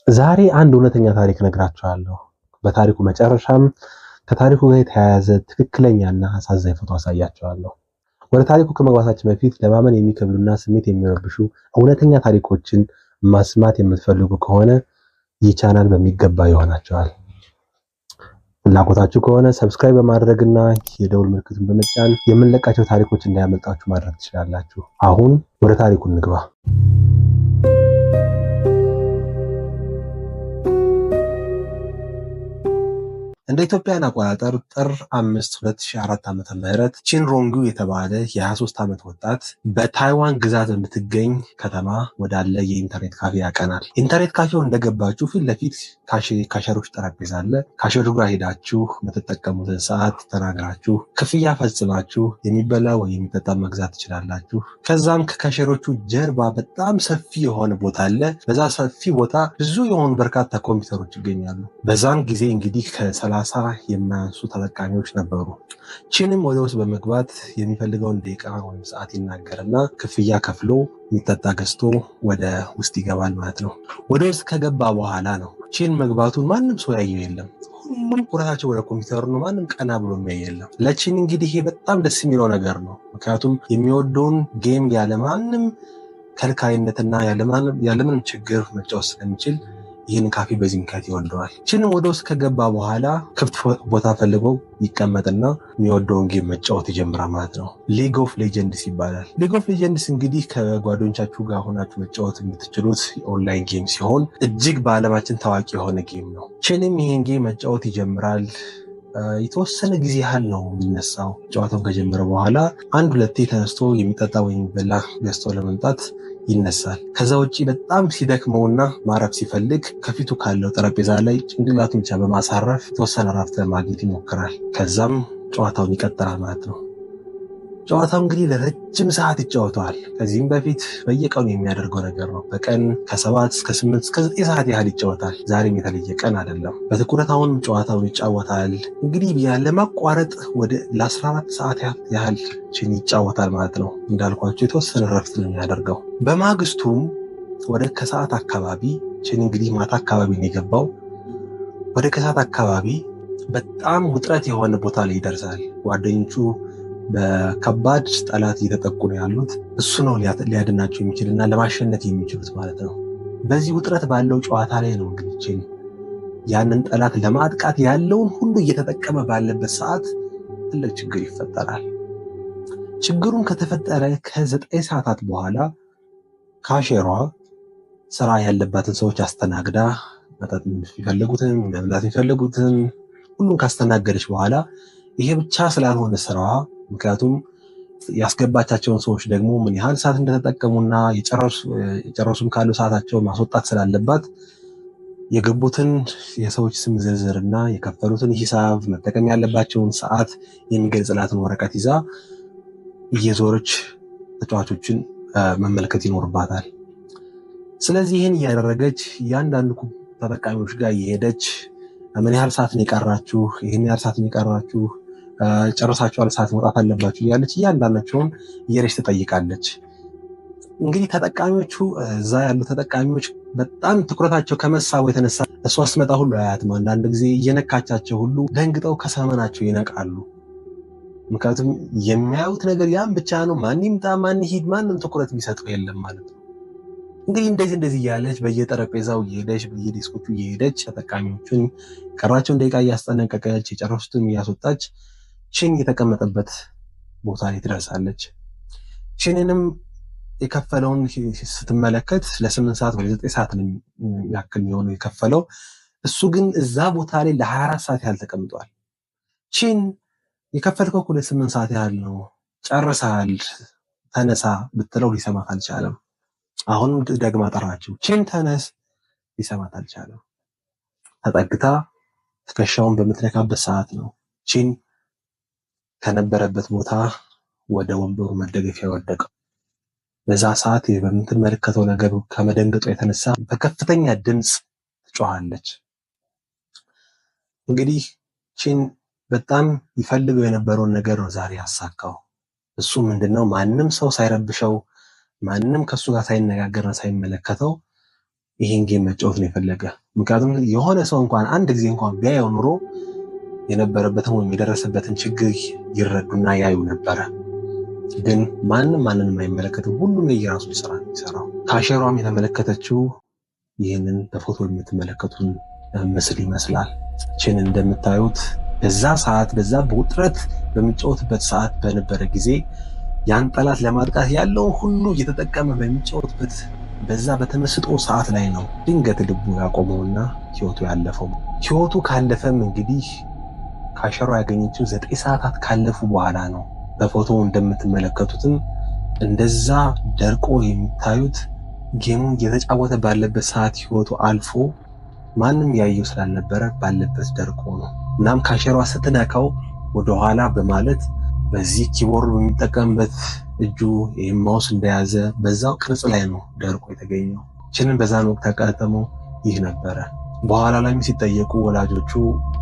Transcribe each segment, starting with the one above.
ዛሬ አንድ እውነተኛ ታሪክ እነግራችኋለሁ። በታሪኩ መጨረሻም ከታሪኩ ጋር የተያያዘ ትክክለኛና አሳዛኝ ፎቶ አሳያችኋለሁ። ወደ ታሪኩ ከመግባታችን በፊት ለማመን የሚከብዱና ስሜት የሚረብሹ እውነተኛ ታሪኮችን መስማት የምትፈልጉ ከሆነ ይህ ቻናል በሚገባ ይሆናችኋል። ፍላጎታችሁ ከሆነ subscribe በማድረግና የደውል ምልክቱን በመጫን የምንለቃቸው ታሪኮች እንዳያመልጣችሁ ማድረግ ትችላላችሁ። አሁን ወደ ታሪኩ እንግባ። እንደ ኢትዮጵያን አቆጣጠር ጥር 5 2004 ዓመተ ምህረት ቺን ሮንጉ የተባለ የ23 ዓመት ወጣት በታይዋን ግዛት በምትገኝ ከተማ ወዳለ የኢንተርኔት ካፌ ያቀናል። ኢንተርኔት ካፌው እንደገባችሁ ፊት ለፊት cashier ኦች ጠረጴዛ አለ። cashier ኡ ጋር ሄዳችሁ የምትጠቀሙትን ሰዓት ተናግራችሁ ክፍያ ፈጽማችሁ የሚበላ ወይ የሚጠጣ መግዛት ትችላላችሁ። ከዛም ከ cashier ኦቹ ጀርባ በጣም ሰፊ የሆነ ቦታ አለ። በዛ ሰፊ ቦታ ብዙ የሆኑ በርካታ ኮምፒውተሮች ይገኛሉ። በዛን ጊዜ እንግዲህ ከ30 የማያንሱ ተጠቃሚዎች ነበሩ። ቺንም ወደ ውስጥ በመግባት የሚፈልገውን ደቂቃ ወይም ሰዓት ይናገርና ክፍያ ከፍሎ የሚጠጣ ገዝቶ ወደ ውስጥ ይገባል ማለት ነው። ወደ ውስጥ ከገባ በኋላ ነው ቺን መግባቱን ማንም ሰው ያየው የለም። ሁሉም ትኩረታቸው ወደ ኮምፒውተሩ ነው። ማንም ቀና ብሎ የሚያይ የለም። ለቺን እንግዲህ ይሄ በጣም ደስ የሚለው ነገር ነው። ምክንያቱም የሚወደውን game ያለማንም ከልካይነትና ያለምንም ችግር መጫወት ስለሚችል ይህን ካፌ በዚህ ምክንያት ይወደዋል። ቺንም ወደ ውስጥ ከገባ በኋላ ክፍት ቦታ ፈልጎ ይቀመጥና የሚወደውን game መጫወት ይጀምራል ማለት ነው። League of Legends ይባላል። League of Legends እንግዲህ ከጓደኞቻችሁ ጋር ሆናችሁ መጫወት የምትችሉት online game ሲሆን እጅግ በዓለማችን ታዋቂ የሆነ game ነው። ቺንም ይህን game መጫወት ይጀምራል። የተወሰነ ጊዜ ያህል ነው የሚነሳው። ጨዋታውን ከጀመረ በኋላ አንድ ሁለቴ ተነስቶ የሚጠጣ ወይም የሚበላ ገዝቶ ለመምጣት ይነሳል። ከዛ ውጪ በጣም ሲደክመውና ማረፍ ሲፈልግ ከፊቱ ካለው ጠረጴዛ ላይ ጭንቅላቱን ብቻ በማሳረፍ የተወሰነ ረፍት ለማግኘት ይሞክራል። ከዛም ጨዋታውን ይቀጥላል ማለት ነው። ጨዋታው እንግዲህ ለረጅም ሰዓት ይጫወተዋል። ከዚህም በፊት በየቀኑ የሚያደርገው ነገር ነው። በቀን ከ7 እስከ 8 እስከ 9 ሰዓት ያህል ይጫወታል። ዛሬም የተለየ ቀን አይደለም። በትኩረት አሁንም ጨዋታውን ይጫወታል። እንግዲህ ያለማቋረጥ ወደ ለ14 ሰዓት ያህል ቺን ይጫወታል ማለት ነው። እንዳልኳቸው የተወሰነ ረፍት ነው የሚያደርገው። በማግስቱም ወደ ከሰዓት አካባቢ ቺን እንግዲህ ማታ አካባቢ ነው የገባው። ወደ ከሰዓት አካባቢ በጣም ውጥረት የሆነ ቦታ ላይ ይደርሳል። ጓደኞቹ በከባድ ጠላት እየተጠቁ ነው ያሉት። እሱ ነው ሊያድናቸው የሚችልና ለማሸነፍ የሚችሉት ማለት ነው። በዚህ ውጥረት ባለው ጨዋታ ላይ ነው እንግዲህ ቺን ያንን ጠላት ለማጥቃት ያለውን ሁሉ እየተጠቀመ ባለበት ሰዓት ትልቅ ችግር ይፈጠራል። ችግሩን ከተፈጠረ ከ9 ሰዓታት በኋላ cashier ዋ ስራ ያለባትን ሰዎች አስተናግዳ መጠጥ የሚፈልጉትን መብላት የሚፈልጉትን ሁሉን ካስተናገደች በኋላ ይሄ ብቻ ስላልሆነ ስራዋ፣ ምክንያቱም ያስገባቻቸውን ሰዎች ደግሞ ምን ያህል ሰዓት እንደተጠቀሙና የጨረሱም ካሉ ሰዓታቸውን ማስወጣት ስላለባት የገቡትን የሰዎች ስም ዝርዝርና የከፈሉትን ሂሳብ መጠቀም ያለባቸውን ሰዓት የሚገልጽላትን ወረቀት ይዛ እየዞረች ተጫዋቾችን መመልከት ይኖርባታል። ስለዚህ ይህን እያደረገች እያንዳንዱ ተጠቃሚዎች ጋር እየሄደች ምን ያህል ሰዓት ነው የቀራችሁ፣ ይህን ያህል ሰዓት ነው የቀራችሁ፣ ጨርሳችኋል፣ ሰዓት መውጣት አለባችሁ እያለች እያንዳንዳቸውን እየሄደች ትጠይቃለች። እንግዲህ ተጠቃሚዎቹ እዛ ያሉ ተጠቃሚዎች በጣም ትኩረታቸው ከመሳቡ የተነሳ እሷ ስትመጣ ሁሉ አያትም። አንዳንድ ጊዜ እየነካቻቸው ሁሉ ደንግጠው ከሰመናቸው ይነቃሉ። ምክንያቱም የሚያዩት ነገር ያን ብቻ ነው። ማን ይምጣ ማን ይሂድ ማንም ትኩረት የሚሰጠው የለም ማለት ነው። እንግዲህ እንደዚህ እንደዚህ እያለች በየጠረጴዛው እየሄደች በየዴስኮቹ እየሄደች ተጠቃሚዎቹን የቀራቸውን ደቂቃ እያስጠነቀቀች የጨረሱትን እያስወጣች ቺን የተቀመጠበት ቦታ ላይ ትደርሳለች። ቺንንም የከፈለውን ስትመለከት ለ8 ሰዓት ወይ 9 ሰዓት ያክል የሚሆነው የከፈለው፣ እሱ ግን እዛ ቦታ ላይ ለ24 ሰዓት ያህል ተቀምጧል። ቺን የከፈልከው እኮ ለ8 ሰዓት ያህል ነው፣ ጨርሰሃል፣ ተነሳ ብትለው ሊሰማት አልቻለም። አሁንም ደግማ ጠራችው፣ ቺን ተነስ፣ ሊሰማት አልቻለም። ተጠግታ ትከሻውን በምትነካበት ሰዓት ነው ቺን ከነበረበት ቦታ ወደ ወንበሩ መደገፊያ ወደቀው። በዛ ሰዓት በምትመለከተው ነገር ከመደንገጧ የተነሳ በከፍተኛ ድምፅ ትጮኻለች። እንግዲህ ቺን በጣም ይፈልገው የነበረውን ነገር ነው ዛሬ ያሳካው። እሱ ምንድነው? ማንም ሰው ሳይረብሸው፣ ማንም ከሱ ጋር ሳይነጋገርና ሳይመለከተው ይሄን game መጫወት ነው የፈለገ። ምክንያቱም የሆነ ሰው እንኳን አንድ ጊዜ እንኳን ቢያየው ኑሮ የነበረበትን ወይም የደረሰበትን ችግር ይረዱና ያዩ ነበረ። ግን ማንም ማንንም አይመለከትም። ሁሉም የየራሱን ስራ ነው የሚሰራው። Cashier ሯም የተመለከተችው ይህንን በፎቶ የምትመለከቱን ምስል ይመስላል። ችን እንደምታዩት በዛ ሰዓት በዛ በውጥረት በሚጫወትበት ሰዓት በነበረ ጊዜ ያን ጠላት ለማጥቃት ያለውን ሁሉ እየተጠቀመ በሚጫወትበት በዛ በተመስጦ ሰዓት ላይ ነው ድንገት ልቡ ያቆመውና ህይወቱ ያለፈው። ህይወቱ ካለፈም እንግዲህ cashier ሯ ያገኘችው 9 ሰዓታት ካለፉ በኋላ ነው። በፎቶ እንደምትመለከቱትም እንደዛ ደርቆ የሚታዩት game ኡን እየተጫወተ ባለበት ሰዓት ህይወቱ አልፎ ማንም ያየው ስላልነበረ ባለበት ደርቆ ነው። እናም cashier ሯ ስትነካው ወደኋላ በማለት በዚህ keyboard በሚጠቀምበት እጁ mouse እንደያዘ በዛው ቅርጽ ላይ ነው ደርቆ የተገኘው። ችንን በዛን ወቅት ያጋጠመው ይህ ነበረ። በኋላ ላይም ሲጠየቁ ወላጆቹ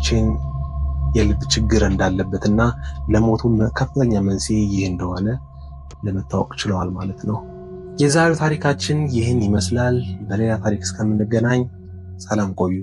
ችን የልብ ችግር እንዳለበትና ለሞቱ ከፍተኛ መንስኤ ይህ እንደሆነ ለመታወቅ ችለዋል ማለት ነው። የዛሬው ታሪካችን ይህን ይመስላል። በሌላ ታሪክ እስከምንገናኝ ሰላም ቆዩ።